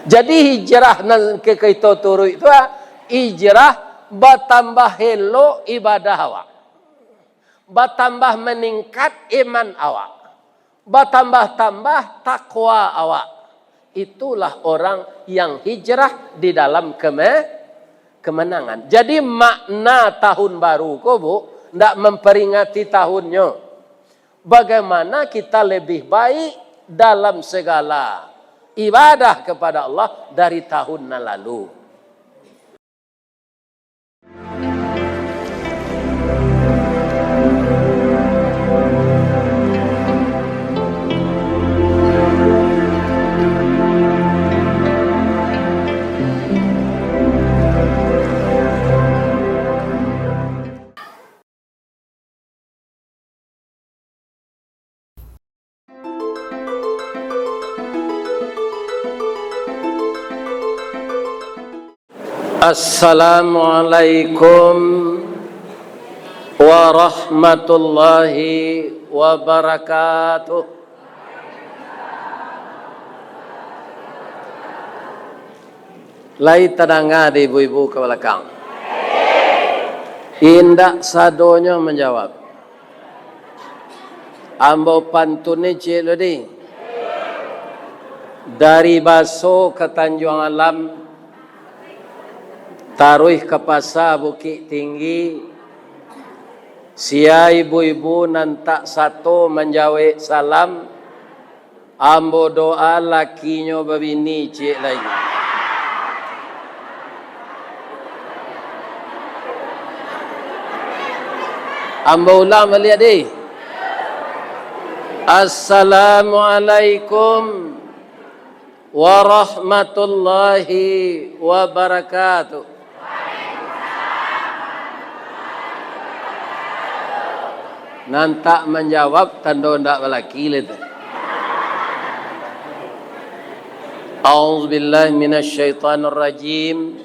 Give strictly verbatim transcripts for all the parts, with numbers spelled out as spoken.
Jadi hijrah nan ka kito turuik tu, ah, hijrah batambah elok ibadah awak, batambah maningkat iman awak, batambah-tambah takwa awak. Itulah orang yang hijrah di dalam keme-, kemenangan. Jadi makna tahun baru ko, Bu, ndak memperingati tahunnyo. Bagaimana kita lebih baik dalam segala ibadah kepada Allah dari tahun nan lalu. Assalamualaikum warahmatullahi wabarakatuh. Lai tadanga dek ibu-ibu ka balakang? Indak sadonyo manjawab. Ambo pantun ni ciek lo di. Dari Baso ka Tanjuang Alam, taruih ka Pasa Bukik Tinggi, sia ibu-ibu nan tak sato manjawek salam, ambo doa lakinyo babini ciek lai. Ambo ulang baliak deh. Assalamualaikum warahmatullahi wabarakatuh. Nan tak manjawab, tando ndak balaki lah tu. A'udzubillahi minasyaitonirrajim.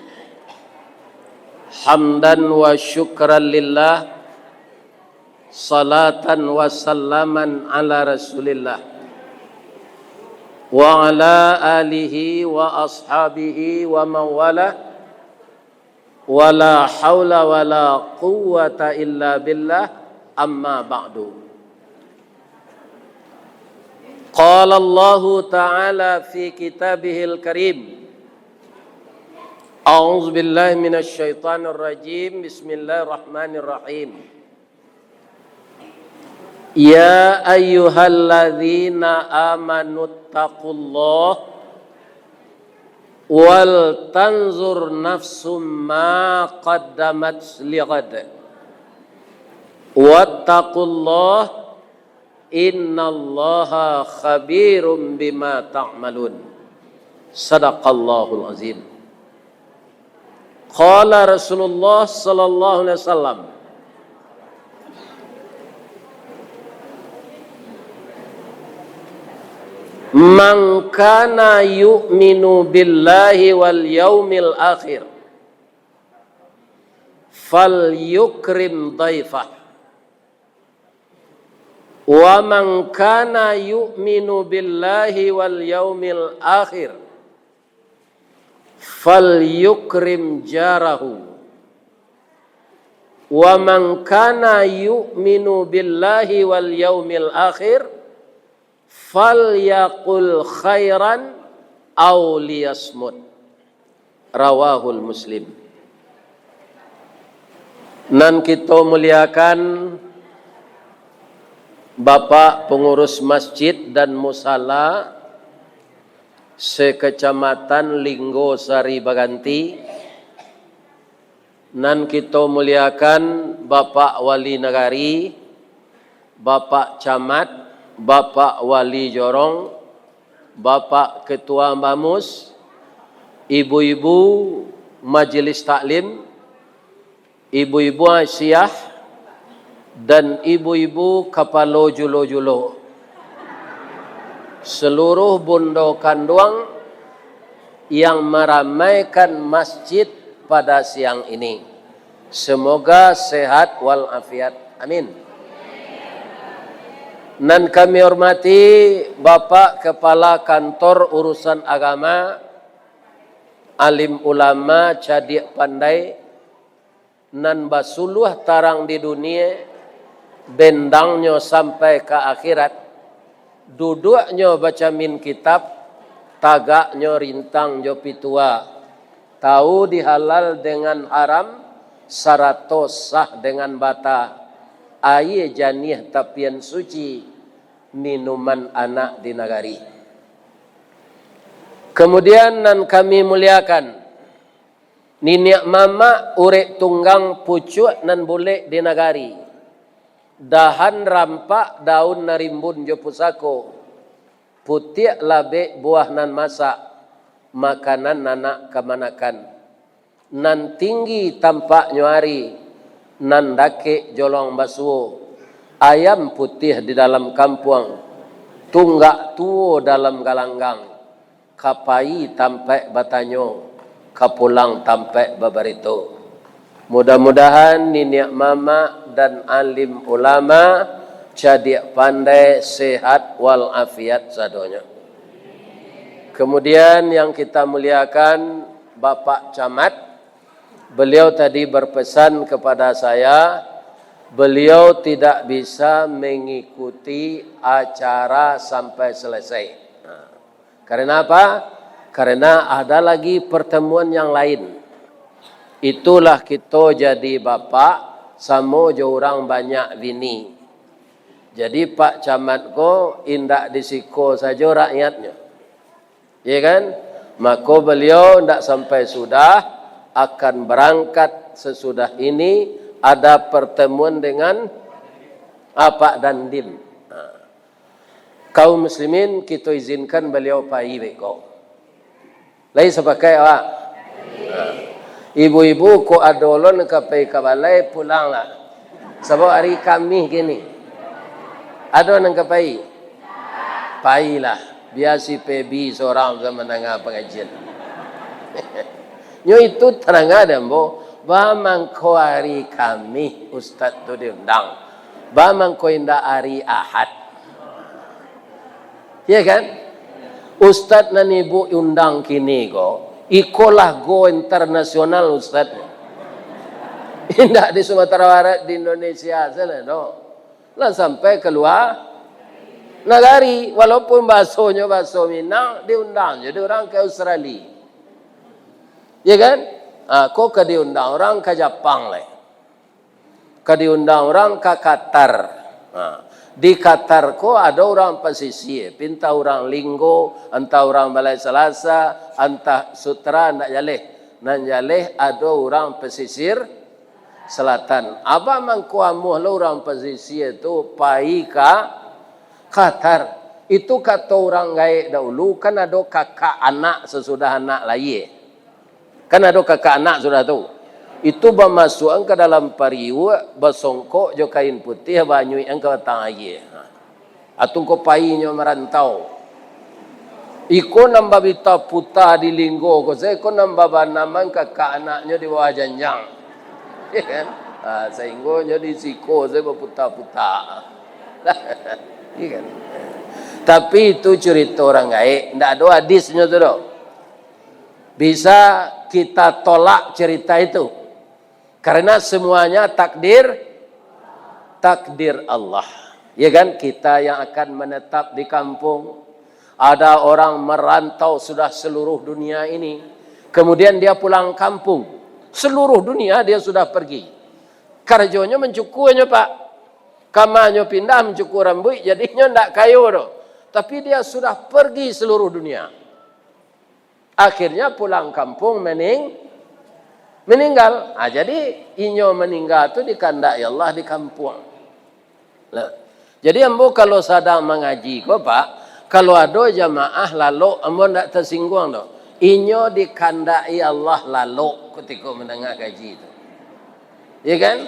Hamdan wa syukran lillah. Salatan wa salaman ala Rasulillah. Wa ala alihi wa ashabihi wa mawalah. Wala haula wala quwwata illa billah, amma ba'du. Qala Allahu ta'ala fi kitabihil karim. A'udzu billahi minasy syaithanir rajim. Bismillahirrahmanirrahim. Ya ayyuhalladzina amanu taqullaha wal tanzur nafsum ma qaddamat lighad. Wattaqullaha innallaha khabirum bima ta'malun. Sadaqallahul azim. Qala Rasulullah sallallahu alaihi wasallam, "Man kana yu'minu billahi wal yaumil akhir, falyukrim dhaifah. Wa man kana yu'minu billahi wal yaumil akhir, falyukrim jarahu. Wa man kana yu'minu billahi wal yaumil akhir, falyaqul khairan aw liyasmut." Rawahul Muslim. Nan kito muliakan Bapak Pangurus Masjid dan Musala se-Kacamatan Linggo Sari Baganti, nan kito muliakan Bapak Wali Nagari, Bapak Camat, Bapak Wali Jorong, Bapak Ketua Bamus, ibu-ibu Majelis Taklim, ibu-ibu Aisyah, dan ibu-ibu kapalo julo-julo, seluruh bundo kanduang yang maramaikan masjid pada siang ini. Semoga sehat wal afiat. Amin. Nan kami hormati Bapak Kepala Kantor Urusan Agama, alim ulama, cadiak pandai, nan basuluah tarang di dunie, bendangnyo sampai ka akhirat, duduaknyo bacamin kitab, tagaknyo rintang jo pitua, tau di halal dengan haram, sarato sah dengan bata, aie janiah tapian suci, minuman anak di nagari. Kamudian, nan kami muliakan, niniak mamak urek tunggang pucuak nan bulek di nagari, dahan rampak daun narimbun jo pusako, putiak labek buah nan masak, makanan anak kamanakan. Nan tinggi tampaknyo ari, nan dakek jolong basuo, ayam putiah di dalam kampuang, tunggak tuo dalam galanggang, ka pai tampaik batanyo, ka pulang tampaik babarito. Mudah-mudahan niniak mamak dan alim ulama, cadiak pandai, sehat walafiat sadonyo. Kemudian, yang kita muliakan, Bapak Camat, beliau tadi berpesan kepada saya, beliau tidak bisa mengikuti acara sampai selesai. Nah, karena apa? Karena ada lagi pertemuan yang lain. Itulah kito jadi bapak, samo jo urang banyak bini. Jadi, Pak Camat ko indak di siko sajo rakyatnyo. Ya kan? Mako, beliau ndak sampai sudah, akan berangkat sesudah ini, ada pertemuan dengan Apak Dandim. Nah, kaum muslimin, kito izinkan beliau pai beko. Lai sapakaik awak? Nah, ibu-ibu, kok ado lo nan ka pai ka balai, pulanglah. Sabab hari Kamih kini. Ado nan ka pai? Pailah. Bia si Pebi sorang sa mandanga pangajian. Nyo itu tadanga dek ambo, ba mangko hari Kamih ustaz tu diundang. Ba mangko indak hari Ahad. Ya kan? Ustaz nan ibu undang kini ko, iko lah go internasional ustaz. Indak di Sumatera Barat, di Indonesia sajo doh. Lah sampai ka lua nagari, walaupun bahasonyo bahaso Minang, diundang juo dek urang ka Australia. Ya kan? Ha, ko ka diundang urang ka Japang lai. Ka diundang urang ka Qatar. Ha, di Qatar ko ado urang pasisia, antah urang Linggo, antah urang Balai Salasa, antah Sutra, ndak jaleh. Nan jaleh ado urang pasisir selatan. Abah mangko amuah lo urang pasisia tu pai ka Qatar. Itu kato urang gaek dahulu, kan ado kakak anak sasudah anak layie. Kan ado kakak anak sudah tu. Itu bamasuakan ka dalam pariuak, basongkok jo kain putiah, baanyuikan ka batang aia. Ha. Atau ko painyo marantau. Iko nan baputa-puta di Linggo ko, iko nan babanaman kakak anaknyo di bawah janjang. Ya kan? Ha, sahinggo nyo di siko sajo baputa-puta. Ya kan? Tapi itu curito urang gaek, ndak ado hadisnyo tu doh. Bisa kita tolak cerita itu. Karena semuanya takdir, takdir Allah. Ya kan? Kita yang akan menetap di kampung. Ada orang merantau sudah seluruh dunia ini. Kemudian dia pulang kampung. Seluruh dunia dia sudah pergi. Karajonyo mancukur nyo, Pak. Kamanyo pindah mancukur rambuik, jadinyo ndak kayo doh. Tapi dia sudah pergi seluruh dunia. Akhirnya pulang kampung mening-, meninggal. Ah, jadi inyo meninggal tu dikandaki Allah di kampuang. Nah, jadi ambo kalau sadang mangaji ko, Pak, kalau ado jamaah lalok, ambo ndak tasingguang doh. Inyo dikandaki Allah lalok kutiko mandanga kaji tu. Ya kan?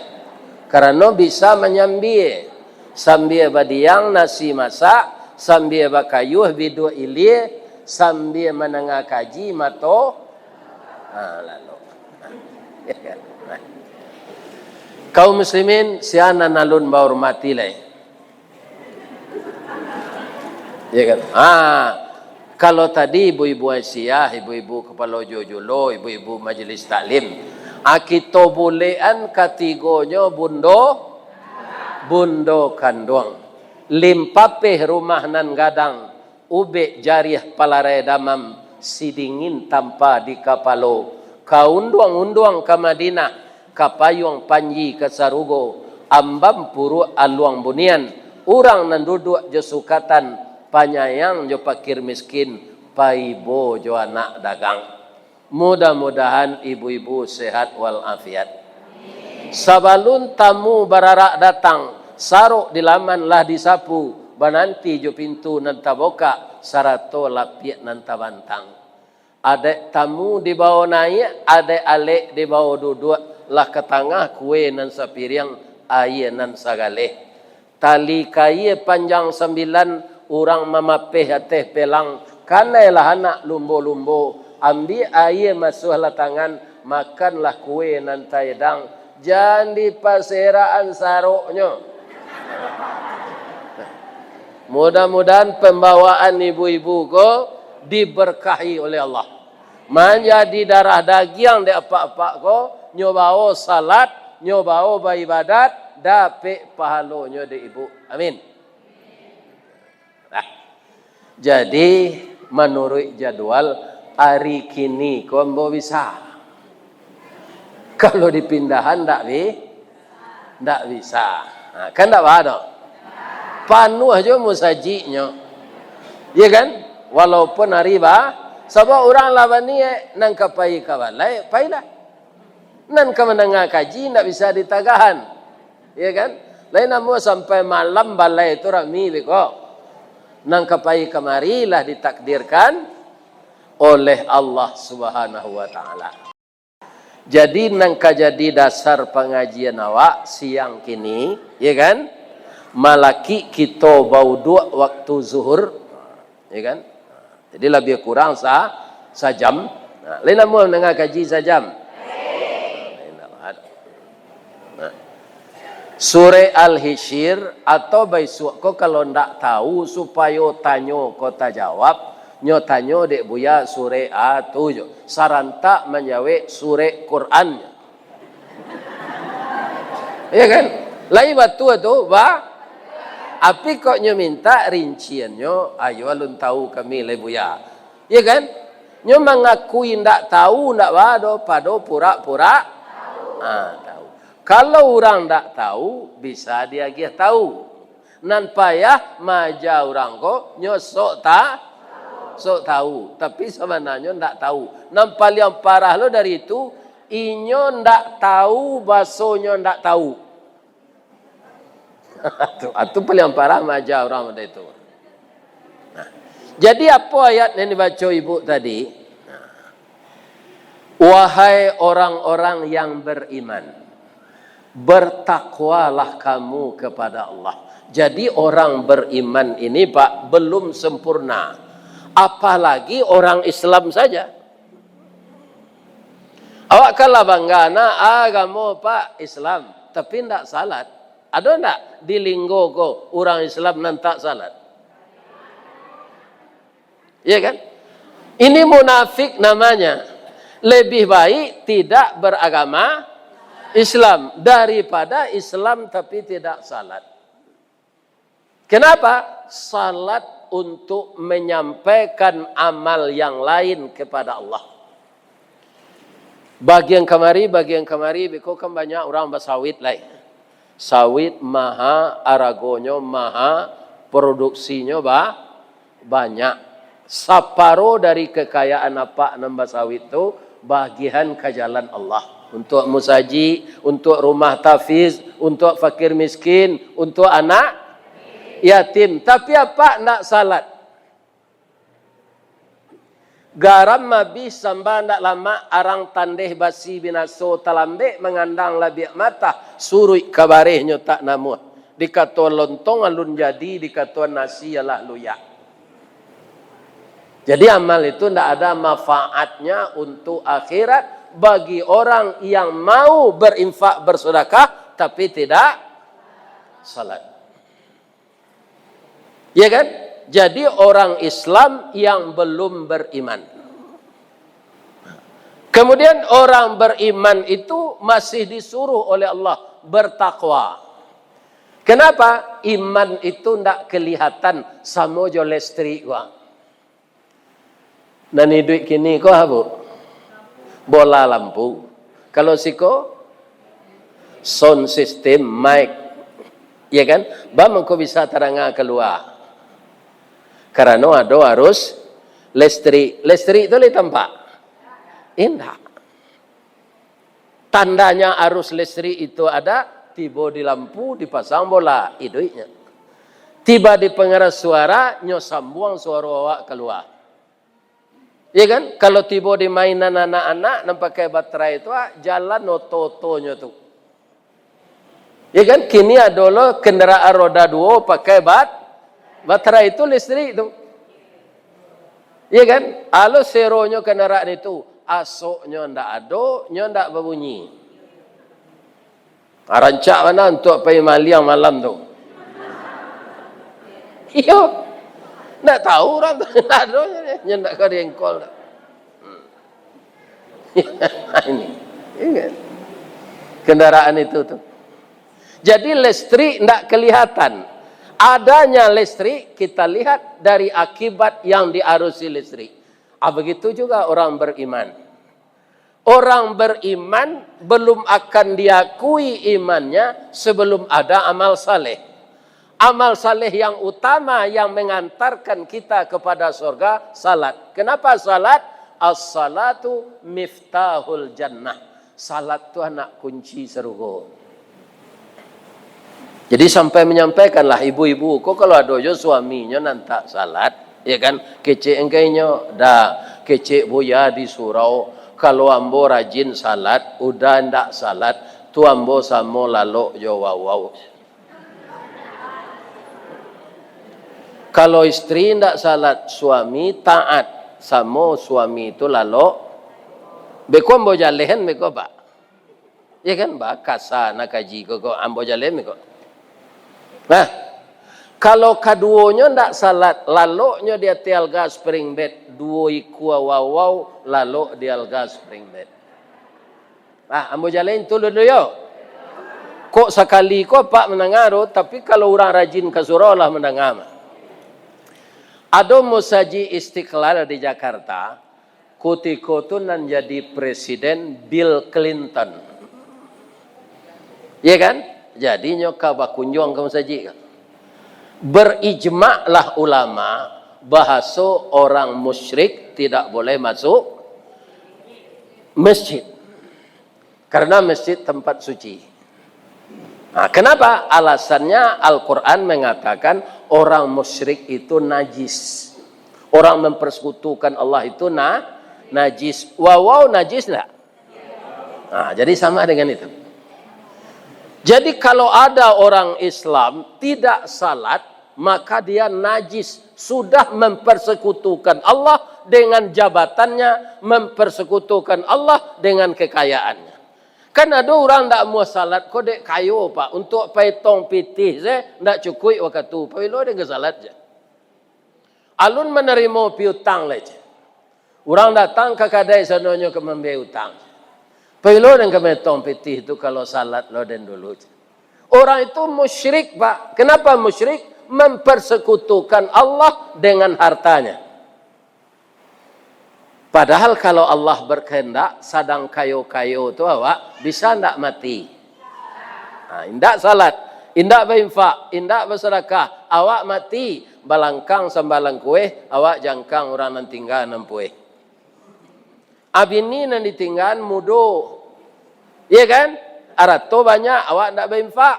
Karano bisa manyambia. Sambia badiang nasi masak, sambia bakayuah biduak ilia, sambia mandanga kaji mato, ha, lalok. Ya kan? Kaum muslimin, sia nan alun bahormati lai. Ya kan? Ha, Kalau tadi ibu-ibu Aisyah, ibu-ibu kapalo jojulo, ibu-ibu majelis taklim, ah, kito bulekan katigonyo bundo, bundo kanduang. Limpapeh rumah nan gadang, ubek jariah palarai damam, sidingin tampa di kapalo, ka unduang-unduang ka Madinah, ka payuang panji ka sarugo, ambam puruak aluang bunian, urang nan duduak jo sukatan, panyayang jo pakir miskin, paibo jo anak dagang. Mudah-mudahan ibu-ibu sehat walafiat. Sabalun tamu bararak datang, sarok di laman lah disapu, bananti jo pintu nan tabukak, sarato lapiak nan tabantang. Adaik tamu dibawo naiak, adaik alek dibawo duduak, lah ka tangah kue nan sapiriang, aia nan sagaleh. Tali kaia panjang sambilan, urang mamapeh ateh pelang, kanailah anak lumbo-lumbo, ambiak aia masuahlah tangan, makanlah kue nan taedang, jan dipaserakan saroknyo. Mudah-mudahan pambawaan ibu-ibu ko diberkahi oleh Allah. Manjadi darah dagiang dek apak-apak ko, nyo bawo salat, nyo bawo baibadat, dapek pahalonyo dek ibu. Amin. Nah, jadi, manuruik jadwal, ari kini ko ambo bisa. Kalau dipindahan, ndak bi-, ndak bisa. Nah, kan ndak baa doh? Panuah jo musajiknyo. Iya kan? Walaupun ari ba-, sabab urang lah baniaik, nan ka pai ka balai, pailah. Nan ka mandanga kaji, ndak bisa ditagahan. Iya kan? Lain namuah sampai malam balai tu rami beko. Nan ka pai kamari lah ditakdirkan oleh Allah Subhanahu wa Ta'ala. Jadi, nan ka jadi dasar pangajian awak siang kini, ya kan? Malaki kito bauduak waktu zuhur, ya kan? Jadi, labiah kurang sa-, sajam. Nah, lain namuah mandanga kaji sajam? Lain namuah. Nah. Surek Al-Hisyir, atau baisuak ko kalau ndak tahu, supayo tanyo ko tajawab, nyo tanyo dek Buya surek a tu jo. Sarantak manjawek surek Quran. Ya kan? Lai batua tu, ba? Api kok nyo minta rinciannyo, ayo alun tahu kami lai Buya. Ya kan? Nyo mangakui ndak tahu, ndak ba do, pado purak-purak, ah, tahu. Kalau urang ndak tahu, bisa diagiah tahu. Nan payah maaja urang ko, nyo sok ta-, sok tahu, tapi sabananyo ndak tahu. Nan paliang parah lo dari itu, inyo ndak tahu, basonyo ndak tahu. Tu, tu paliang parah maaja urang model itu. Nah, jadi apo ayat yang dibaco ibu tadi? Nah, "Wahai orang-orang yang beriman, bertakwalah kamu kepada Allah." Jadi orang beriman ini, Pak, belum sempurna. Apalagi orang Islam saja. Awak kan lah bangga, nah, agamo, Pak, Islam, tapi ndak salat. Ado ndak di linggo ko urang Islam nan tak salat? Iya kan? Ini munafik namanya. Lebih baik tidak beragama Islam daripada Islam tapi tidak salat. Kenapa? Salat untuk menyampaikan amal yang lain kepada Allah. Bagian kamari, bagian kamari, beko kan banyak urang basawit lai. Sawit maha, aragonyo maha, produksinyo ba-, banyak. Saparo dari kekayaan apak nan basawit tu, bagian ka jalan Allah. Untuak musajik, untuak rumah tahfiz, untuak fakir miskin, untuak anak yatim. Tapi apak ndak salat. Garam abih samba ndak lamak, arang tandeh basi binaso, talambek mangandang labiak matah, suruik ka barehnyo tak namuah. Dikatoan lontong alun jadi, dikatoan nasi alah luyak. Jadi amal itu ndak ada manfaatnya untuk akhirat bagi orang yang mau berinfak, bersedekah, tapi tidak salat. Ya kan? Jadi orang Islam yang belum beriman. Kemudian orang beriman itu masih disuruh oleh Allah bertakwa. Kenapa? Iman itu ndak kelihatan samo jo listrik, wah. Nan iduik kini ko apo? Bola lampu. Kalau siko, sound system, mic. Ya kan? Ba mangko bisa tadanga kalua. Karano ado arus listrik. Listrik tu lai tampak? Indak. Tandanya arus listrik itu ada, tibo di lampu, dipasang bola, iduiknyo. Tiba di pengeras suara, nyo sambuang suaro awak kalua. Iya kan? Kalau tibo di mainan anak-anak nan pakai baterai tu, ah, jalan oto-otonyo tu. Iya kan? Kini ado lo kendaraan roda duo pakai bat-, baterai tu listrik tu. Iya kan? Alo seronyo kendaraan itu, asoknyo ndak ado, nyo ndak babunyi. Ah, rancak bana untuak pai maliang malam tu. Iyo. Ndak tahu urang tu. Ndak ado, nyo ndak ka diengkol tu. Hmm. Ini. Iya kan? Kendaraan itu tu. Jadi listrik ndak kelihatan. Adanya listrik kita lihat dari akibat yang diarusi listrik. Ah, begitu juga orang beriman. Orang beriman belum akan diakui imannya sebelum ada amal saleh. Amal saleh yang utama yang mengantarkan kita kepada surga, salat. Kenapa salat? As-salatu miftahul jannah. Salat tu anak kunci sarugo. Jadi sampai manyampaikanlah ibu-ibu ko, kalau ado jo suaminyo nan tak salat, ya kan, kecek engkainyo, "Da, kecek buya di surau, kalau ambo rajin salat, uda ndak salat, tu ambo samo lalok jo wawau." Kalau istri ndak salat, suami taat, samo suami tu lalok. Beko ambo jalehan, beko, Pak. Ya kan, ba, kasa nak kaji ko, ko ambo jaleh ko. Nah, kalau kaduonyo ndak salat, laloknyo di ateh alga spring bed, duo ikua wawau lalok di alga spring bed. Ah, ambo jaleh tu dulu yo. Kok sakali ko Apak mandanga tu, tapi kalau urang rajin ka surau lah mandanga mah. Ado Musajik Istiqlal di Jakarta, kutiko tu nan jadi presiden Bill Clinton. Iya kan? Jadi nyo ka bakunjuang ka musajik kan. Berijmaklah ulama, bahaso orang musyrik tidak boleh masuk masjid. Karena masjid tempat suci. Nah, kenapa? Alasannya Al-Quran mengatakan orang musyrik itu najis. Orang mempersekutukan Allah itu na-, najis. Wawau najis enggak? Nah, jadi sama dengan itu. Jadi kalau ada orang Islam tidak salat, maka dia najis, sudah mempersekutukan Allah dengan jabatannya, mempersekutukan Allah dengan kekayaannya. Kan ado urang ndak amuah salat ko dek kayo, Pak, untuak paitong pitih se ndak cukuik wakatu, pabilo den ka salat je. Alun manarimo piutang lai je. Urang datang ka kadai sanonyo ka mambayia utang. Pabilo den ka maitong pitih tu kalau salat lo den dulu je. Orang itu musyrik, Pak. Kenapa musyrik? Mempersekutukan Allah dengan hartanya. Padahal kalau Allah berkehendak, sadang kayo-kayo tu awak bisa ndak mati? Ha, indak salat, indak bainfak, indak basadakah, awak mati, balangkang sambalang kueh, awak jangkang urang nan tingga nan pueh. Abini nan ditinggaan mudo. Iya kan? Arato banyak, awak ndak bainfak.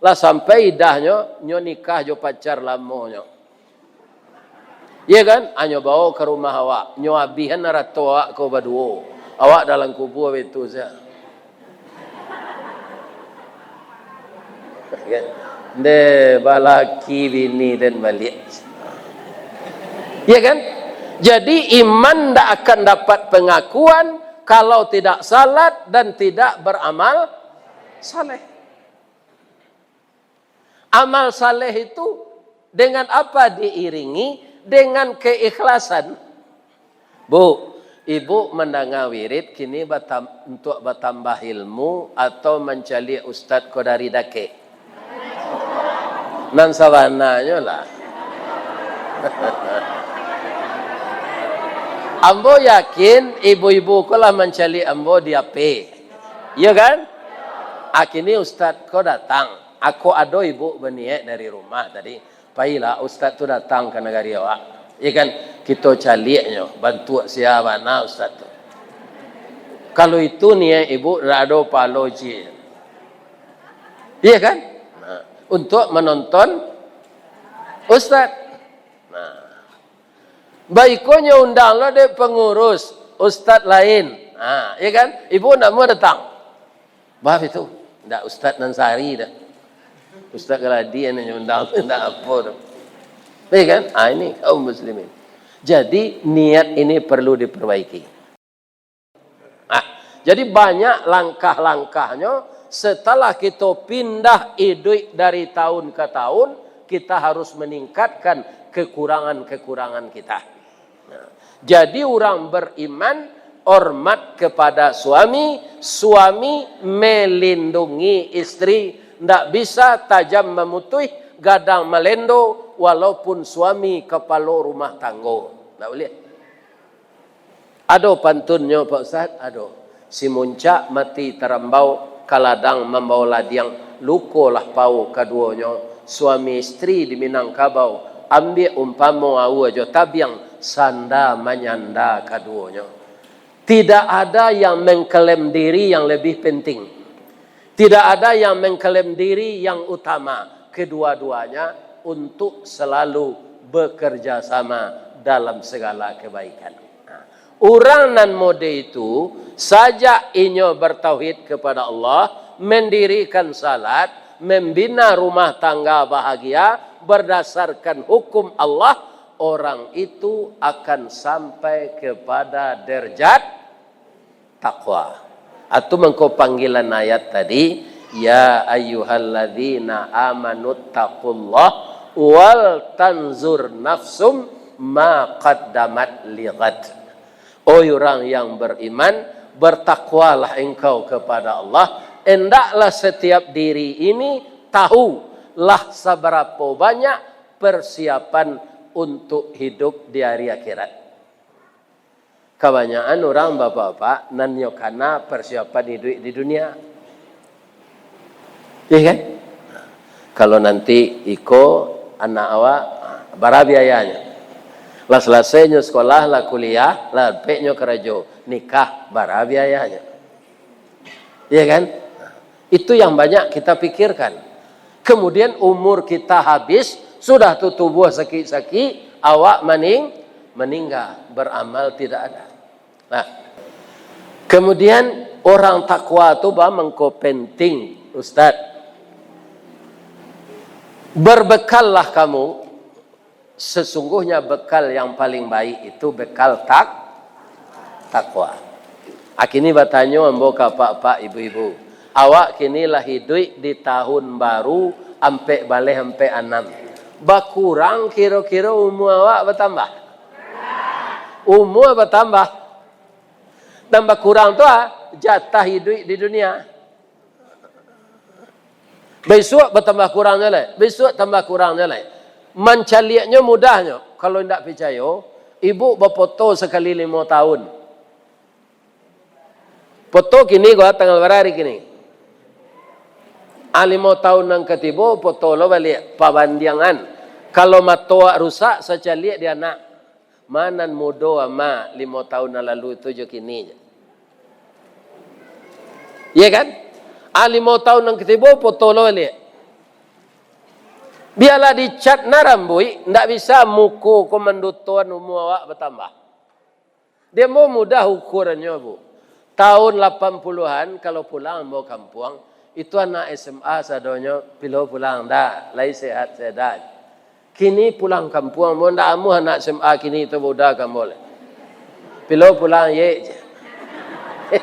Lah sampai idahnyo, nyo nikah jo pacar lamonyo. Iya kan? Anyo bawo ka rumah awak. Nyo abihan arato awak ko baduo. Awak dalam kubua baitu sajo. Kan? Nde, balaki bini den baliak. Ya kan? Jadi iman ndak akan dapat pengakuan kalau tidak salat dan tidak beramal saleh. Amal saleh itu Dengan apa diiringi? Dengan keikhlasan. Bu, ibu mandanga wirid kini batam-, untuak batambah ilmu atau mancaliak ustad ko dari dakek? Nan sabananyo lah. Ambo yakin ibu-ibu ko lah mancaliak ambo di H P. Iyo kan? Ah, kini ustad ko datang. Ako ado ibu baniaik dari rumah tadi. Pailah ustad tu datang ka nagari awak. Iyo kan? Kito caliaknyo, bantuak sia bana ustad tu. Kalau itu niaik ibu, ndak ado pahalo ji. Iyo kan? Nah, untuak manonton ustad. Nah. Baikonyo undang lo dek pangurus, ustad lain. Ha, iyo kan? Ibu ndak mau datang. Bah itu, ndak ustad nan sari dah. Ustad Galadi nan undang tu ndak apo tu. Iyo kan? Ah, ini kaum muslimin. Jadi niat ini perlu diperbaiki. Nah, jadi banyak langkah-langkahnyo setelah kito pindah iduik dari tahun ke tahun, kita harus meningkatkan kekurangan-kekurangan kita. Nah, jadi urang beriman hormat kepada suami, suami melindungi istri, ndak bisa tajam mamutuih, gadang malendo, walaupun suami kapalo rumah tanggo. Ndak buliah. Ado pantunnyo, Pak Ustaz? Ado. Si muncak mati tarambau, ka ladang mambao ladiang, lukolah pao kaduonyo. Suami istri di Minangkabau, ambiak umpamo aua jo tabiang, sanda manyanda kaduonyo. Tidak ada yang mengklaim diri yang lebih penting. Tidak ada yang mengklaim diri yang utama. Kedua-duanya untuk selalu bekerja sama dalam segala kebaikan. Nah, urang nan mode itu, sajak inyo bertauhid kepada Allah, mendirikan salat, membina rumah tangga bahagia berdasarkan hukum Allah, orang itu akan sampai kepada derajat takwa. Atu mangko panggilan ayat tadi, "Ya ayyuhalladzina amanu taqullaha wal tanzur nafsum ma qaddamat lighad." Oi urang yang beriman, bertakwalah engkau kepada Allah, endaklah setiap diri ini tahu lah sabarapo banyak persiapan untuk hidup di hari akhirat. Kabanyakan urang bapak-bapak nan nyo kana persiapan iduik di dunia. Iya kan? Kalau nanti iko anak awak, bara biayanyo? Lah selesainyo sekolah, lah kuliah, lah dapeknyo karajo, nikah, bara biayanyo? Iya kan? Itu yang banyak kita pikirkan. Kemudian umur kita habis, sudah tu tubuh sakik-sakik, awak maning-, meninggal, beramal tidak ada. Nah, kemudian orang takwa tu ba mangko penting, Ustaz. Berbekallah kamu. Sesungguhnya bekal yang paling baik itu bekal tak-, takwa. A kini batanyo ambo ka apak-apak, ibu-ibu, awak kini lah iduik di tahun baru ampek baleh ampek anam. Bakurang kiro-kiro umua awak batambah? Umua batambah. Nan bakurang tu, ah, jatah iduik di dunia. Bisuak batambah kurangnyo lai, bisuak tambah kurangnyo lai. Mancaliaknyo mudahnyo, kalau indak picayo, ibu bapoto sakali limo tahun. Poto kini ko, tanggal bara ari kini? Ah, limo tahun nan katibo, poto lo baliak, pabandiangan. Kalau mato awak rusak, sacaliak di anak. Ma nan mudo ama limo tahun nan lalu tu jo kini? Iya kan? Ah, limo tahun nan katibo poto lo baliak. Bialah dicat nah rambuik, ndak bisa muko ko mandutoan umua awak batambah. Dia mau mudah ukurannyo, Bu. Tahun lapan puluhan, kalau pulang ambo kampuang, itu anak S M A sadonyo, pilo pulang, dah, lai sehat-sehat. Kini pulang kampuang, ambo ndak amuah anak S M A kini tu buda ka ambo lai. Pilo pulang, yek, je.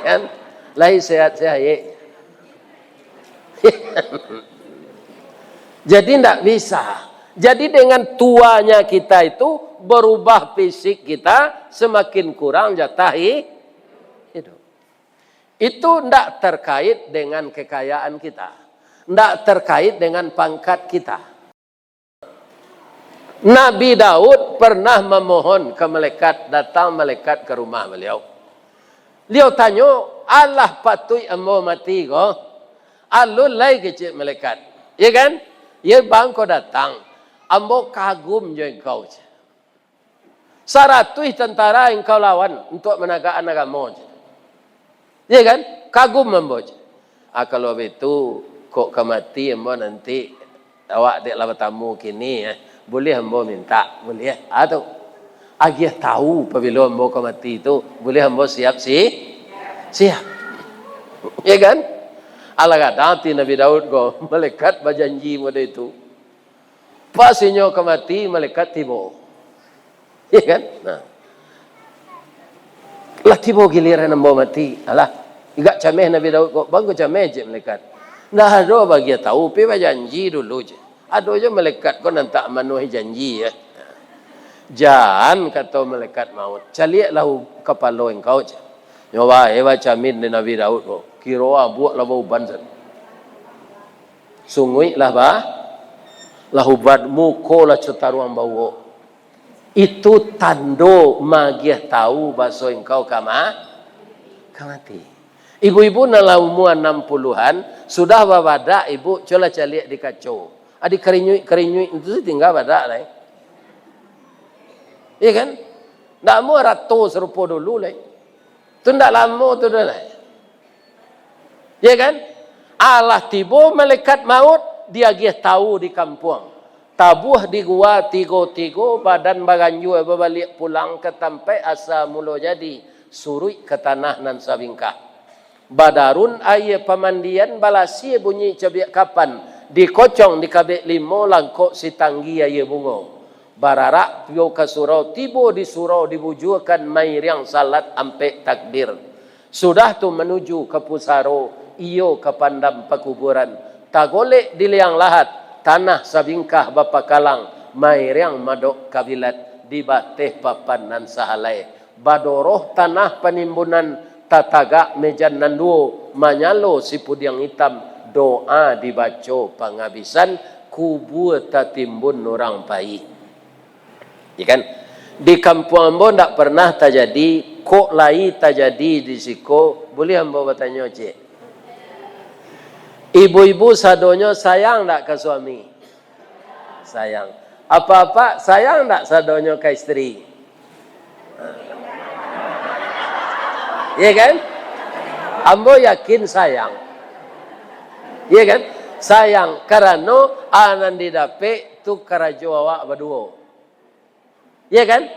Kan? Lai sehat-sehat, yek. Jadi ndak bisa. Jadi dengan tuanya kita itu, berubah fisik kita, semakin kurang jatah hi-, hidup. Itu ndak terkait dengan kekayaan kita, ndak terkait dengan pangkat kita. Nabi Daud pernah memohon ke malaikat, datang malaikat ke rumah baliau. Baliau tanyo, "Alah patuik ambo mati ko?" "Alun lai," kecek malaikat. Ya kan? "Ya bangko datang. Ambo kagum jo engkau. Saratuih tentara engkau lawan untuak managakkan agamo." Ya kan? "Kagum ambo." "Ah, kalau baitu, kok ka mati ambo nanti, awak dek lah batamu kini, eh, buliah ambo mintak?" "Buliah." Ah, tu. "Agiah tahu pabilo ambo ka mati tu, buliah ambo siap si-, siap." Ya kan? Alah gadang ati Nabi Daud ko, malaikat bajanji model itu. Pas inyo ka mati, malaikat tibo. Ya kan? Nah. "Lah tibo giliran ambo mati." "Alah, agak cameh Nabi Daud ko." "Bangko cameh," cek malaikat. "Ndak ado bagian tahu, pi bajanji dulu," cek. "Ado jo malaikat ko nan tak manuahi janji, ya." "Jan," kato malaikat maut, "caliaklah u-, kapalo engkau," cek. Nyo bae bacamin dek Nabi Daud ko. Kiro abuak lah bauban san. Sunguik lah ba-, lah ubat, muko lah cutaruang bauok. Itu tando magiah tahu baso engkau ka ma-, ka mati. Ibu-ibu nan lah umua anam puluhan, sudah babadak ibu, cubolah caliak di kaco. Adi karinyuik-karinyuik itu tingga badak lai. Iya kan? Ndak amuah rato sarupo dulu lai. Tu ndak lamo tu doh lai. Ya kan? Alah tibo malaikat maut, diagiah tahu di kampuang. Tabuah di gua tigo-tigo, badan baganjua babaliak pulang ka tampaik asa mulo jadi, suruik ka tanah nan sabingkah. Badarun aia pamandian, balasia bunyi cabiak kapan, dikocong dikabek limo, langkok sitanggi aia bungo. Bararak pio ka surau, tibo di surau dibujuakan, mairiang salat ampek takbir. Sudah tu manuju ka pusaro, iyo ka pandam pakuburan. Tagolek di liang lahat, tanah sabingkah bapakalang, mairiang madok kabilat, di bateh papan nan sahalai. Badoroh tanah panimbunan, tatagak mejan nan duo, manyalo sipudiang itam, doa dibaco pangabisan, kubua tatimbun urang pai. Ya kan? Di kampuang ambo ndak pernah tajadi, kok lai tajadi di siko, buliah ambo batanyo ciek? Ibu-ibu sadonyo sayang ndak ka suami? Sayang. Apak-apak sayang ndak sadonyo ka isteri? Ya kan? Ambo yakin sayang. Ya kan? Sayang, karano a nan didapek tu karajo awak baduo. Ya kan?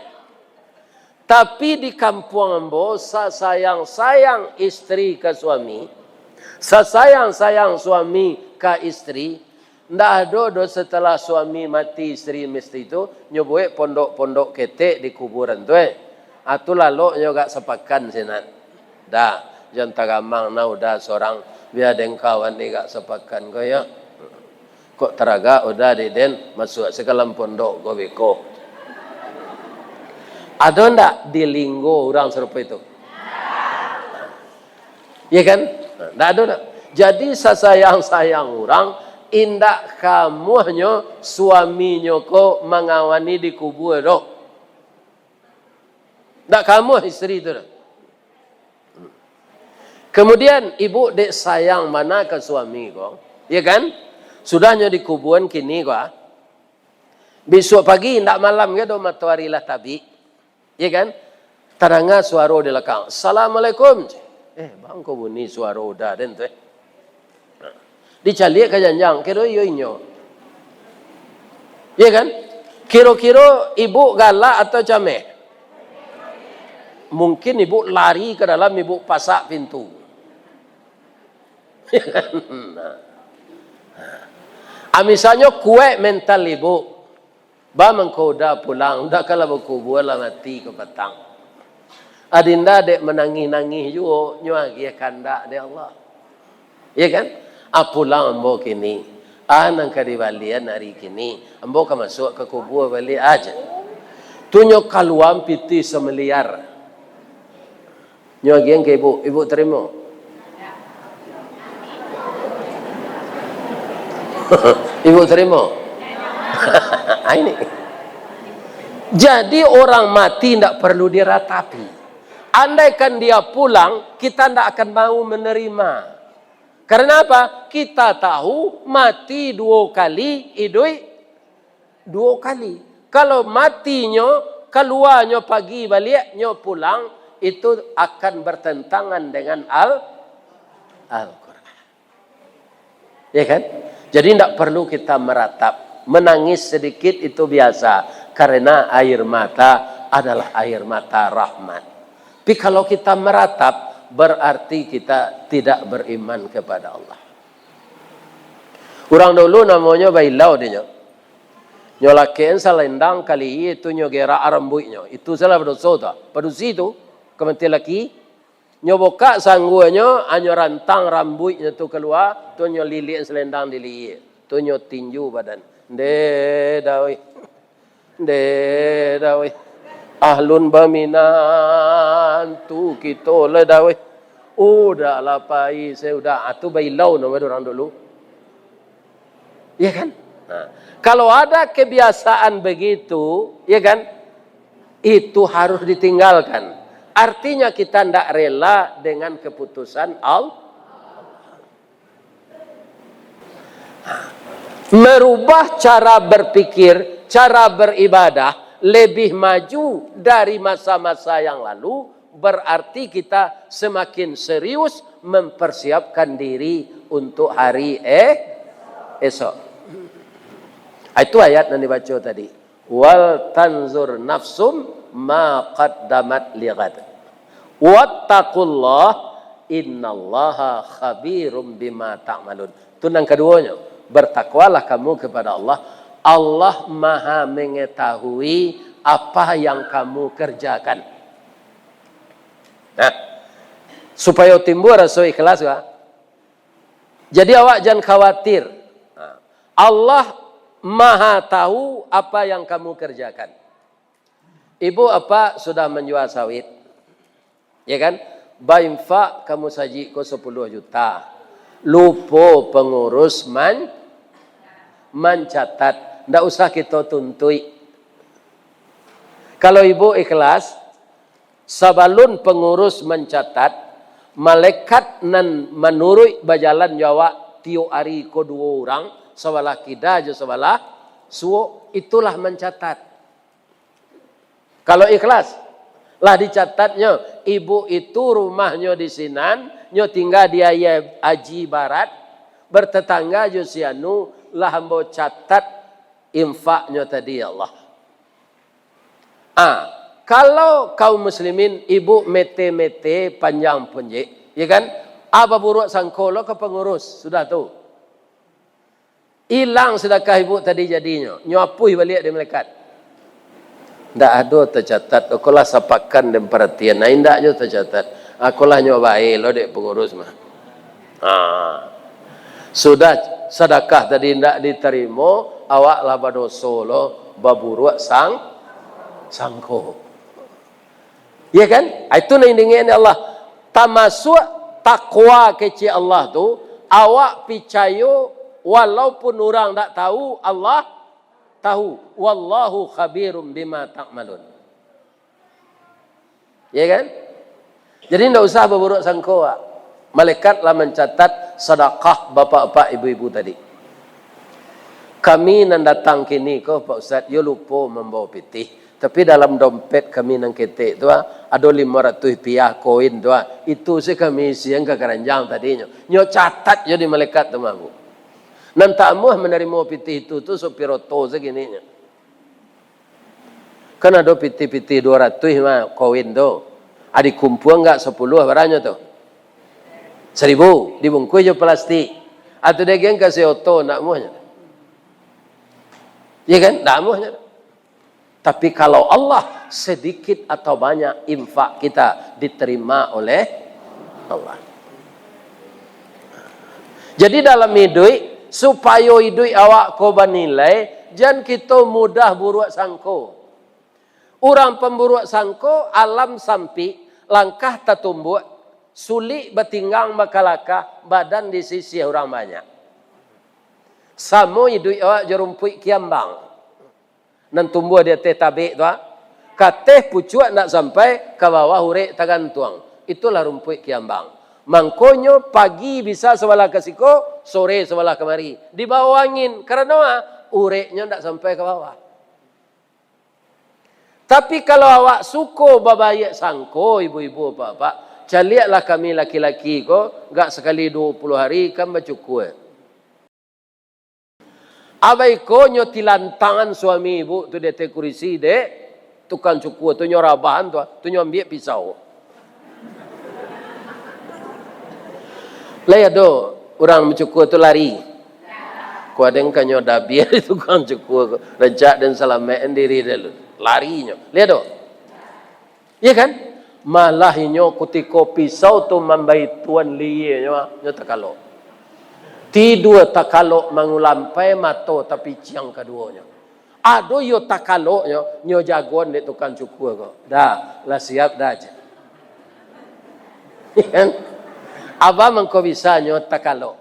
Tapi di kampuang ambo, sasayang-sayang isteri ka suami, sasayang-sayang suami ka isteri, ndak ado doh setelah suami mati isteri mesti tu, nyo buek pondok-pondok ketek di kuburan tu, eh. Ah, tu lalok nyo agak sapakan sinan. Dah, jan tagamang nah uda surang, bia den kawan ni agak sapakan ko, yo. Kok taragak uda di den, masuak se ka dalam pondok ko beko. Ado ndak di linggo urang sarupo itu? Ya kan? Ndak ado ndak? Jadi sasayang-sayang urang, indak kamuahnyo suaminyo ko mangawani di kubua doh. Ndak kamuah isteri tu doh. Kemudian, ibu dek sayang bana ka suami ko, ya kan? Sudahnyo dikubuan kini ko, ah. Bisuak pagi, indak malam ge doh, matoari lah tabik, ya kan? Tadanga suaro di balakang, "Assalamualaikum." Eh, bangko bunyi suaro uda den tu, eh. Dicaliak ka janjang, kiro iyo inyo. Ya kan? Kiro-kiro ibu galak atau cameh? Mungkin ibu lari ka dalam, ibu pasak pintu. Ah, misalnyo kuaik mental ibu, ba mangko uda pulang, uda ka lah bakubua, lah mati ka patang. Adinda dek manangih-nangih juo, nyo agiah kandak dek Allah. Ya kan? Ah, pulang ambo kini. Ah, nan ka dibalian ari kini, ambo ka masuak ka kubua baliak aja. Tu nyo kaluaan pitih samiliar. Nyo agiah ka ibu, ibu tarimo? Ibu tarimo? Ah, ini. Jadi, orang mati ndak perlu diratapi. Andaikan dia pulang, kita ndak akan mau menerima. Karena apa? Kita tahu mati duo kali, iduik duo kali. Kalau matinyo, kaluanyo pagi baliak, nyo pulang, itu akan bertentangan dengan Al-, Al-Quran. Ya kan? Jadi, ndak perlu kita meratap. Menangis sedikit itu biasa, karena air mata adalah air mata rahmat. Tapi kalau kita meratap, berarti kita tidak beriman kepada Allah. Urang dulu namonyo bailau dinyo. Nyo lakekan salendang kali itu nyo gerak rambuiknyo. Itu salah badoso tu. Padusi tu, ka mati laki. Nyo bukak sangguanyo, anyo rantang rambuiknyo tu kalua, tu nyo lilikan salendang di lihia. Tu nyo tinju badan. Nde, daweh. Deh, daweh. Alun baminantu kito lah, daweh. Udah lah, pai, saya udah. Ah, tu bailau namo urang dulu. Ya kan? Nah, kalau ada kebiasaan begitu, ya kan? Itu harus ditinggalkan. Artinya kita ndak rela dengan keputusan Allah. Merubah cara berpikir, cara beribadah lebih maju dari masa-masa yang lalu, berarti kita semakin serius mempersiapkan diri untuk hari, eh, esok. Itu ayat yang dibaca tadi. "Wal tanzur nafsum ma qaddamat lighad. Wattaqullah, innallaha khabirum bima ta'malun." Tu nan kaduonyo, bertakwalah kamu kepada Allah. Allah Maha Mengetahui apa yang kamu kerjakan. Nah, supayo timbul raso ikhlas, ka? Jadi, awak jan khawatir. Nah, Allah Maha tahu apa yang kamu kerjakan. Ibu apak sudah manjua sawit, ya kan? Bainfak ka musajik ko sapuluah juta. Lupo pangurus man-, mancatat. Ndak usah kito tuntuik. Kalau ibu ikhlas, sabalun pangurus mancatat, malaikat nan manuruik bajalan jo awak tiok ari ko duo urang, sabalah kida jo sabalah suok, itulah mancatat. Kalau ikhlas, lah dicatatnyo, ibu itu rumahnyo di sinan, nyo tingga di Aia Aji Barat, bertetangga jo si anu, lah ambo catat infaknyo tadi, ya Allah. Ah, kalau kaum muslimin, ibu mete-mete panjang punjik, ya kan? Ah, baburuak sangko lo ka pangurus, sudah tu. Ilang sadakah ibu tadi jadinyo, nyo apuih baliak dek malaikat. Ndak ado tacatat, ko lah sapakan den paratian, nah, indak jo tacatat. Ah, ko lah nyo bae lo dek pangurus mah. Ha. Sudah sadakah tadi indak ditarimo, awak lah badoso lo, baburuak sang-, sangko. Ya kan? Ah, itu nan diingek Allah. Tamasuak takwa kecek Allah tu, awak picayo walaupun urang ndak tahu, Allah tahu. "Wallahu khabirum bima ta'malun." Ya kan? Jadi, ndak usah baburuak sangko, Pak. Malaikat lah mancatat sadakah bapak-bapak, ibu-ibu tadi. Kami nan datang kini ko, Pak Ustaz, yo lupo mambawa pitih. Tapi dalam dompet kami nan ketek tu, ah, ado limo ratuih piah koin tu, ah. Itu se kami isian ka karanjang tadinyo. Nyo catat jo di malaikat tu mah, Bu. Nan tak amuah manarimo pitih itu tu sopir oto se kininyo. Kan ado pitih-pitih duo ratuih mah koin tu. Ah, dikumpuang gak sapuluah, baranyo tu? Saribu, dibungkuih jo plastik. Atau diagian ka si oto, ndak amuahnyo. Ya kan? Ndak amuahnyo. Tapi kalau Allah, sedikit atau banyak infak kita diterima oleh Allah. Jadi dalam iduik, Supayo iduik awak ko banilai, jan kito mudah buruak sangko. Urang pamburuak sangko, alam sampik, langkah tatumbuak, sulik batinggang bakalakah, badan disisiah urang banyak. Samo iduik awak jo rumpuik kiambang. Nan tumbuah di ateh tabek tu, ah. Ka ateh pucuak ndak sampai, ka bawah urek tagantuang. Itulah rumpuik kiambang. Mangkonyo pagi bisa sabalah ka siko, sore sabalah kamari. Dibawa angin. Karano, ah, ureknyo ndak sampai ka bawah. Tapi kalau awak suko babaiak sangko, ibu-ibu, bapak-bapak, caliaklah kami laki-laki ko, gak sakali duo puluah hari kan bacukua. Abai ko nyo tilantangan suami ibu tu di ateh kurisi, dek. Tukang cukua tu nyo rabahan tu, tu nyo ambiak pisau. Lai ado urang mancukua tu lari. Ko adeng kanyo dabia di tukang cukua ko. Rancak den salamaik diri dulu. Lari nyo. Lai ado? Iya kan? Malah inyo kutiko pisau tu mambaituan lienyo, nyo takalok. Tidua takalok mangulampai mato tapiciang kaduonyo. Ado iyo takaloknyo, nyo jagoan dek tukang cukua ko. Dah, lah siap dah, cek. Iya kan? Abah mangko bisa nyo takalok.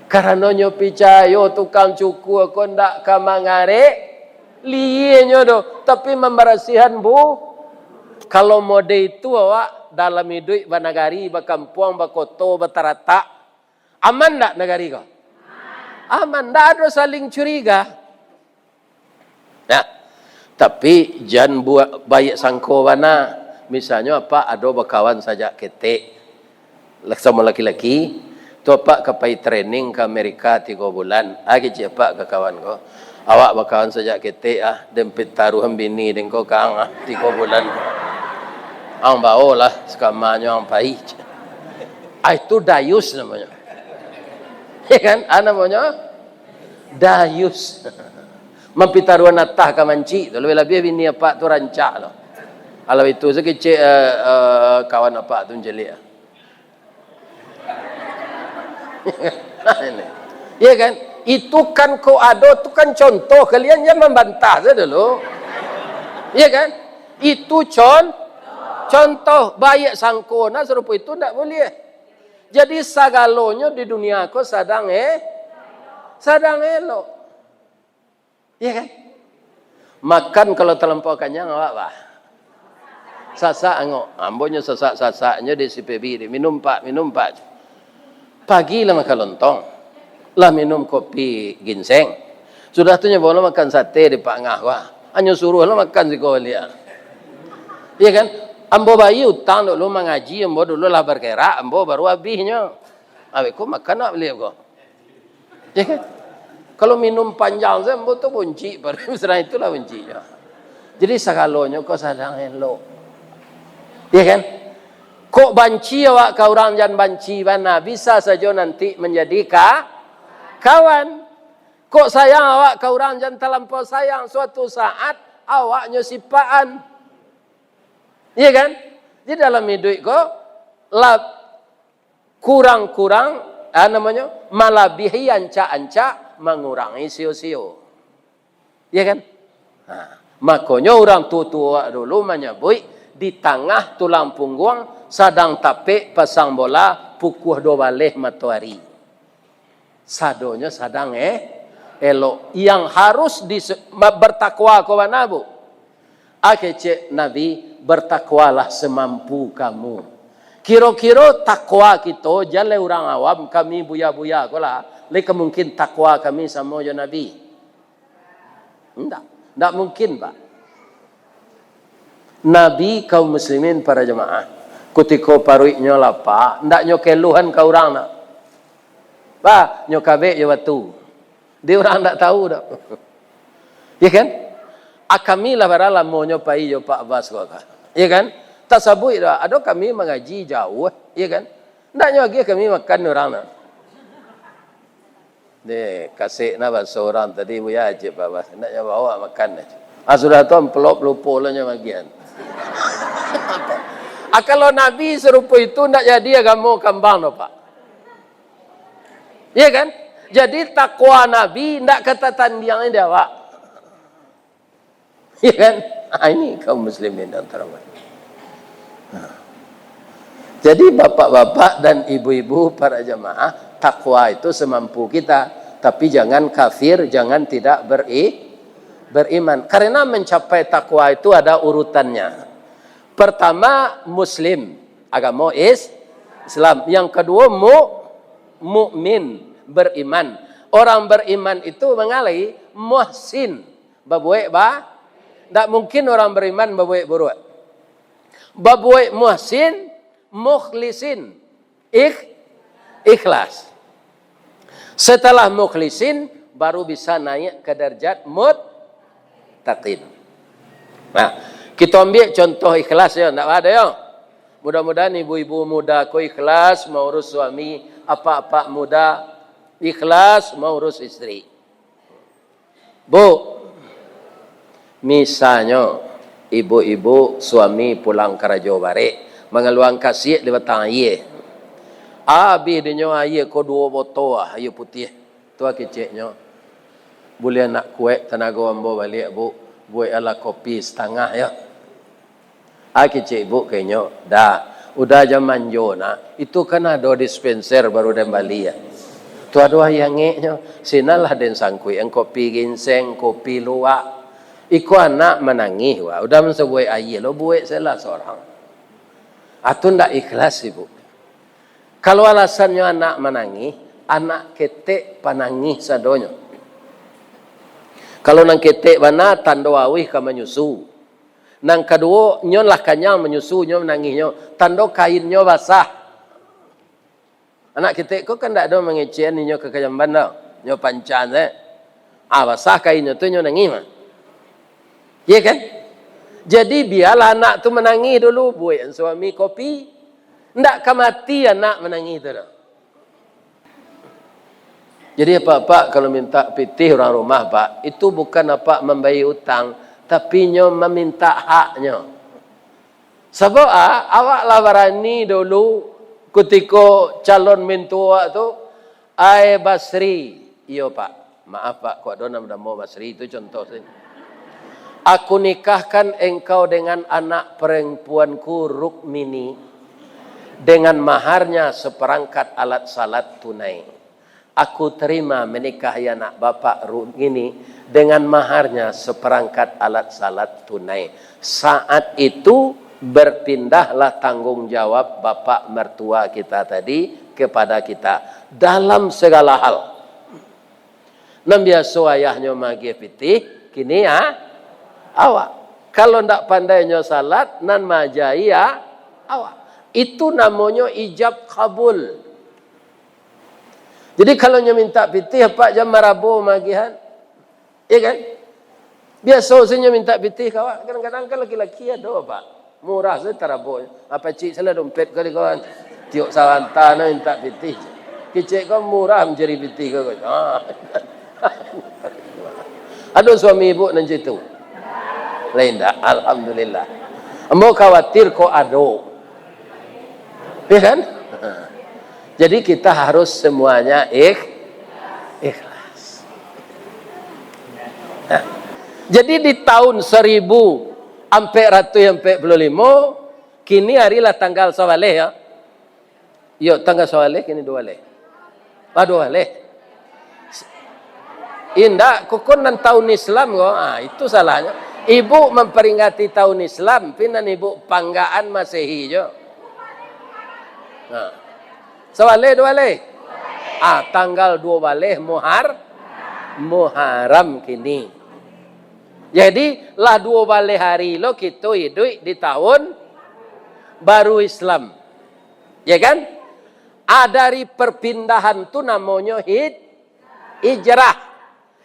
Karano nyo picayo tukang cukua ko ndak ka mangarek lienyo doh, tapi mambarasihan bu-, kalau mode itu awak dalam iduik banagari, bakampuang, bakoto, bataratak, aman ndak nagari ko? Aman, ndak ado saling curiga. Nah, tapi jan buek baiak sangko bana. Misalnyo apak ado bakawan sajak ketek, lah samo laki-laki, tu apak ka pai training ka Amerika tigo bulan, ah, kecek apak ka kawan ko, "Awak bakawan sajak ketek, ah, den pitaruahan bini den ko ka ang, ah, tigo bulan. Ang baolah sakamanyo ang pai." Ah, itu dayus namonyo. Ya kan? Ah, namonyo dayus. Mampitaruahan atah ka mancik tu, labiah-labiah bini apak tu rancak tu. Alah itu sakecek, eh, eh, kawan apak tu mancaliak. Nah, ini. Ya kan? Itu kan kok ado tu kan contoh, kalian jan mambantah sajo dulu. Ya kan? Itu con-, contoh, baiak sangko nah sarupo itu ndak buliah. Jadi, sagalonyo di dunia ko sadang, eh, sadang elok. Iya kan? Makan kalau talampau kanyang, awak bah. Sasak angok. Ambonyo sasak-sasaknyo di si Pebi, di minum, Pak, minum, Pak. Pagi lah makan lontong. Lah minum kopi ginseng. Sudah tu nyo bawa lo makan sate di Pak Ngah, wah. Anyo suruah lo makan siko baliak. Iya kan? Ambo bayia utang dulu mangaji, ambo dulu lah bargerak, ambo baru abihnyo. Awak ko makan awak baliak ko. Ya kan? Kalau minum panjang sajo, ambo tu buncik, padahal itulah bunciknyo. Jadi sagalonyo ko sadang elok. Ya kan? Kok banci awak ka urang, jan banci bana, bisa sajo nanti manjadi ka-, kawan. Kok sayang awak ka urang, jan talampau sayang, suatu saat awaknyo sipaan. Iya kan? Jadi dalam iduik ko, lah kurang-kurang, ah, namonyo, malabihi ancak-ancak, mangurangi sio-sio. Iya kan? Nah, makonyo urang tuo-tuo dulu manyabuik, "Di tangah tulang pungguang, sadang tapek pasang bola, pukua duo baleh matoari." Sadonyo sadang, eh, elok. Yang harus di-, ma-, bertakwa ko bana, Bu? Ah, kecek Nabi, "Bertakwalah semampu kamu." Kiro-kiro takwa kito, jan lai urang awam, kami buya-buya ko lah, lai ka mungkin takwa kami samo jo Nabi? Ndak. Ndak mungkin, Pak. Nabi, kaum muslimin, para jamaah, kutiko paruiknyo lapa, ndak nyo keluhan ka urang, nak. Bah, nyo kabek jo batu. Di urang ndak tahu doh. Ya kan? A kami lah bara lamonyo pai jo Pak Abbas ko kan. Ya kan? Tasabuik doh, ado kami mangaji jauah, ya kan? Ndak nyo agiah kami makan urang nah. Deh, kasek nah baso urang tadi, Buya, cek Pak Abbas. Ndak nyo bawa makan nah. Ah, sudah tu amplop lupo lah nyo bagian. Ah, kalau Nabi sarupo itu ndak jadi agamo kambang doh, Pak. Ya kan? Jadi takwa Nabi ndak ka tatandiang di awak. Ya kan? Ah, ini kaum muslimin yang terhormat. Nah. Jadi bapak-bapak dan ibu-ibu para jamaah, takwa itu semampu kita, tapi jangan kafir, jangan tidak beri-, beriman. Karena mencapai takwa itu ada urutannya. Pertama, muslim, agamo is-, Islam. Yang kedua, mu-, mukmin, beriman. Orang beriman itu mangalai muhsin, babuek ba-, ndak mungkin orang beriman babuek buruak. Babuek muhsin, mukhlisin, ikh-, ikhlas. Setelah mukhlisin, baru bisa naik ke derajat muttaqin. Nah, kita ambil contoh ikhlas ya, ndak ada ya. Mudah-mudahan ibu-ibu muda ko ikhlas mengurus suami, apak-apak muda ikhlas mengurus istri. Bu, misalnyo ibu-ibu suami pulang karajo barek, mangaluang kasiak di batang aia. Abih dinyo aia ko duo botol ah, aia putiah. Tu ah keceknyo, "Buliah nak kuek tanago ambo baliak, Bu, buek alah kopi satangah yo." Ah, kecek ibu kainyo, "Dak, udah jan manjo nak, itu kan ado dispenser baru den bali ah." Tu ado aia angeknyo, sinanlah den sangkuik kopi ginseng, kopi luwak. Iko anak manangih, wah, udah mansabuik aia lo buek salah sorang. Ah, tu ndak ikhlas ibu. Kalau alasannyo anak manangih, anak ketek panangih sadonyo. Kalau nan ketek bana, tando auih ka manyusu. Nan kaduo, nyo lah kanyang manyusu, nyo manangihnyo, tando kainnyo basah. Anak ketek ko kan ndak ado mangecekan inyo ka kajamban tau. Nyo pancan se. Ah, basah kainnyo tu nyo nangih mah. Iya kan? Jadi bialah anak tu manangih dulu, buekan suami kopi. Ndak ka mati anak manangih tu doh. Jadi apak-apak kalau minta pitih urang rumah, Pak, itu bukan apak mambayia utang, tapi nyo maminta haknyo. Sabab, ah, awak lah barani dulu kutiko calon mintuo awak tu, "Ai Basri," iyo, Pak. Maaf, Pak, kok ado nan banamo Basri, itu contoh sajo. "Aku nikahkan engkau dengan anak perempuanku Rukmini dengan maharnya seperangkat alat salat tunai. Aku terima menikahi anak Bapak Rukmini dengan maharnya seperangkat alat salat tunai." Saat itu, berpindahlah tanggung jawab bapak mertua kita tadi kepada kita dalam segala hal. Nan biaso ayahnyo maagiah pitih, kini, ah, awak. Kalau ndak pandai nyo salat, nan maaja-i, ah, awak. Itu namonyo ijab kabul. Jadi, kalau nyo minta pitih, apak jan marabo maagiahan. Iya kan? Biaso sajo minta pitih ka awak. Kadang-kadang kan laki-laki ado, Pak. Murah sajo tarabo. Apo cik salah dompet ko di kawan. Tiok saranta no minta pitih. Kecek ko murah mancari pitih ko. Ah. Ado suami ibu nan cak itu? Lain dak? Alhamdulillah. Ambo khawatir kok ado. Ya kan? Jadi kita harus semuanya ikh-, ikhlas. Nah, jadi di tahun seribu ampek ratuih ampek puluah limo, kini ari lah tanggal sabaleh ya. Yo, tanggal sabaleh kini duo baleh. Ah, duo baleh. Indak, kok ko nan tahun Islam ko. Ah, itu salahnyo. Ibu mamperingati tahun Islam, pi nan ibu panggaan Masehi jo. Nah. Sabaleh duo baleh? Ah, tanggal duo baleh Muhar-, Muharram kini. Jadi, lah duo baleh ari lo kito iduik di tahun baru Islam. Ya kan? Ah, dari perpindahan tu namonyo hid-, hijrah.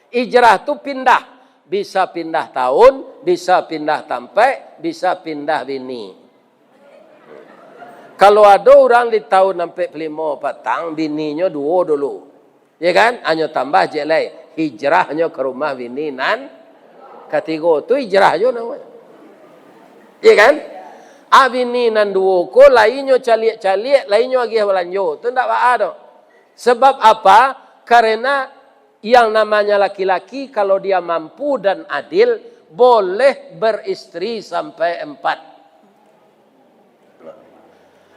Hijrah tu pindah. Bisa pindah tahun, bisa pindah tampek, bisa pindah bini. Kalau ado urang di tahun ampek puluah limo patang, bininyo duo dulu. Ya kan? Anyo tambah ciek lai. Hijrahnyo ka rumah bini nan katigo. Tu hijrah juo namonyo. Ya kan? Ah, bini nan duo ko, lai nyo caliak-caliak, lai nyo agiah balanjo. Tu ndak baa doh. Sebab apa? Karena yang namanya laki-laki, kalau dia mampu dan adil, boleh beristri sampai empat.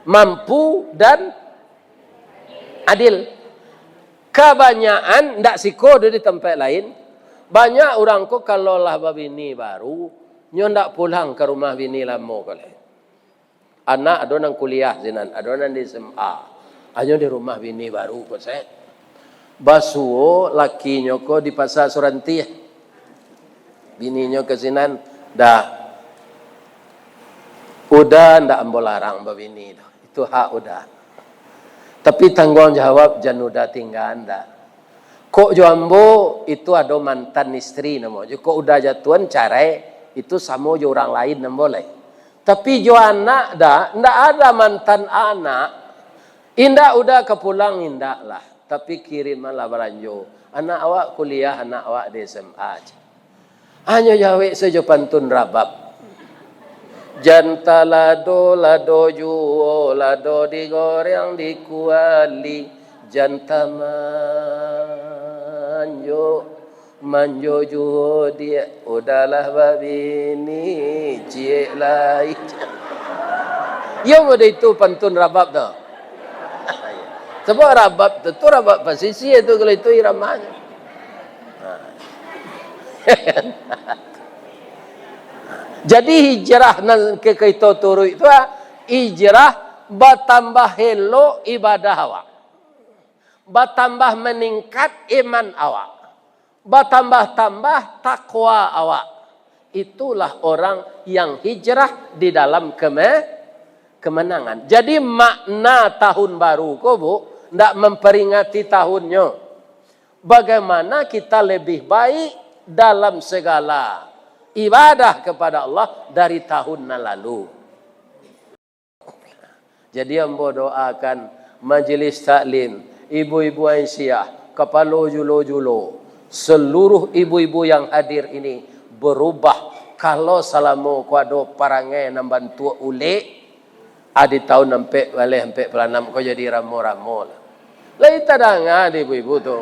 Mampu dan adil. Kabanyakan, ndak siko doh di tampek lain, banyak urang ko kalau lah babini baru, nyo ndak pulang ka rumah bini lamo ko lai. Anak ado nan kuliah sinan, ado nan di S M A. Anyo di rumah bini baru ko se. Basuo lakinyo ko di Pasa Suranti. Bininyo ka sinan, dah. Uda ndak ambo larang babini tu. Itu hak Uda. Tapi tangguang jawab jan Uda tingga ndak. Kok jo ambo itu ado mantan istri namo. Kok Uda jatuahan carai, itu samo jo urang lain ambo lai. Tapi jo anak dah, ndak ada mantan anak. Indak Uda ka pulang, indak lah. Tapi kirimanlah balanjo. Anak awak kuliah, anak awak di S M A. Hanyo jawek sajo pantun rabab. Jan talado, lado juo, lado digoreng di kuali. Jan tamanjo, manjo juo diak, Uda lah babini, ciek lai. Iyo mode itu pantun rabab tu. Sabab rabab tu, tu rabab pasisia tu, kalau itu iramanyo. Nah. Jadi hijrah nan ka kito turuik tu, ah, hijrah batambah elok ibadah awak, batambah maningkat iman awak, batambah-tambah takwa awak. Itulah orang yang hijrah di dalam keme-, kemenangan. Jadi makna tahun baru ko, Bu, ndak memperingati tahunnyo. Bagaimana kita lebih baik dalam segala ibadah kepada Allah dari tahun nan lalu. Jadi ambo doakan majelis taklim, ibu-ibu Aisyah, kapalo julo-julo, seluruh ibu-ibu yang hadir ini berubah. Kalau salamo ko ado parangai nan bantuak ulek, ah, di tahun ampek baleh ampek puluah anam ko jadi ramo-ramo lah. Lai tadanga di ibu-ibu tu.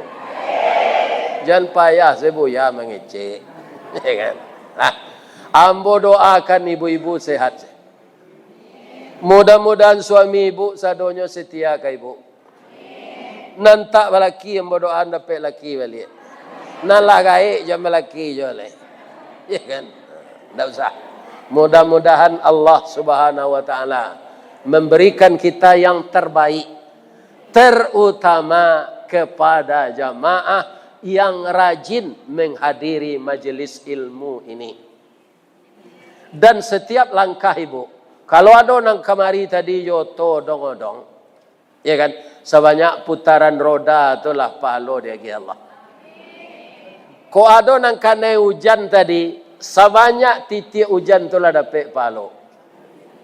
Jan payah se buya mangecek. Ya kan? Nah, ambo doakan ibu-ibu sehat. Mudah-mudahan suami ibu sadonyo setia ka ibu. Nan tak balaki, ambo doaan dapek laki baliak. Nan lah gaek, jan balaki juo lai. Ya kan? Ndak usah. Mudah-mudahan Allah Subhanahu wa Ta'ala memberikan kita yang terbaik, terutama kepada jamaah yang rajin menghadiri majelis ilmu ini. Dan setiap langkah ibu, kalau ado nan kamari tadi jo oto odong-odong, ya kan, sabanyak putaran roda tu lah pahalo diagiah Allah. Kok ado nan kanai ujan tadi, sabanyak titiak ujan tu lah dapek pahalo.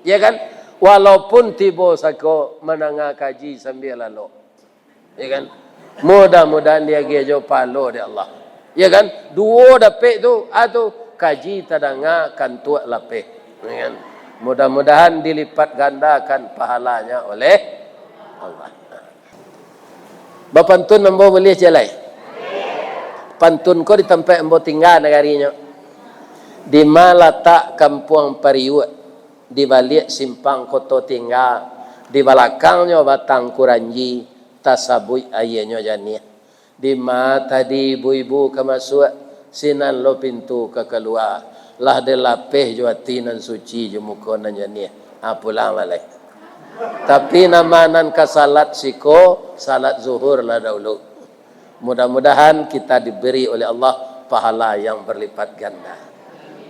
Ya kan, walaupun tibo sako mandanga kaji sambia lalok. Ya kan? Mudah-mudahan diagiah jo pahalo dek Allah. Ya kan? Duo dapek tu, ah tu, kaji tadanga, kantuak lapeh. Ya kan? Mudah-mudahan dilipat gandakan pahalanya oleh Allah. Bapantun ambo buliah jalai? Pantun ko di tampek ambo tingga nagarinyo. Di ma latak Kampuang Pariuak, di baliak simpang Koto Tingga, di balakangnyo Batang Kuranji, tasabuik aianyo janiah. Di ma tadi ibu-ibu ka masuak, sinan lo pintu ka kalua. Lah dilapeh jo ati nan suci, jo muko nan janiah. Ha, pulang lah lai. Tapi nama nan ka salat siko, salat zuhur lah dahulu. Mudah-mudahan kita diberi oleh Allah pahala yang berlipat ganda.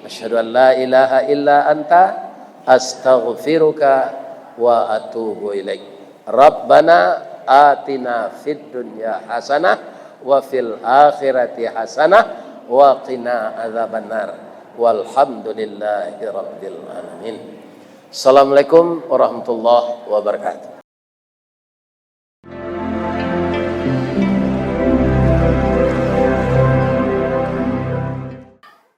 Asyhadu an la ilaha illa anta, astaghfiruka wa atubu ilaik. Rabbana atina fid dunya hasanah wa fil akhirati hasanah wa qina adzabannar. Walhamdulillahi rabbil alamin. Assalamualaikum warahmatullahi wabarakatuh.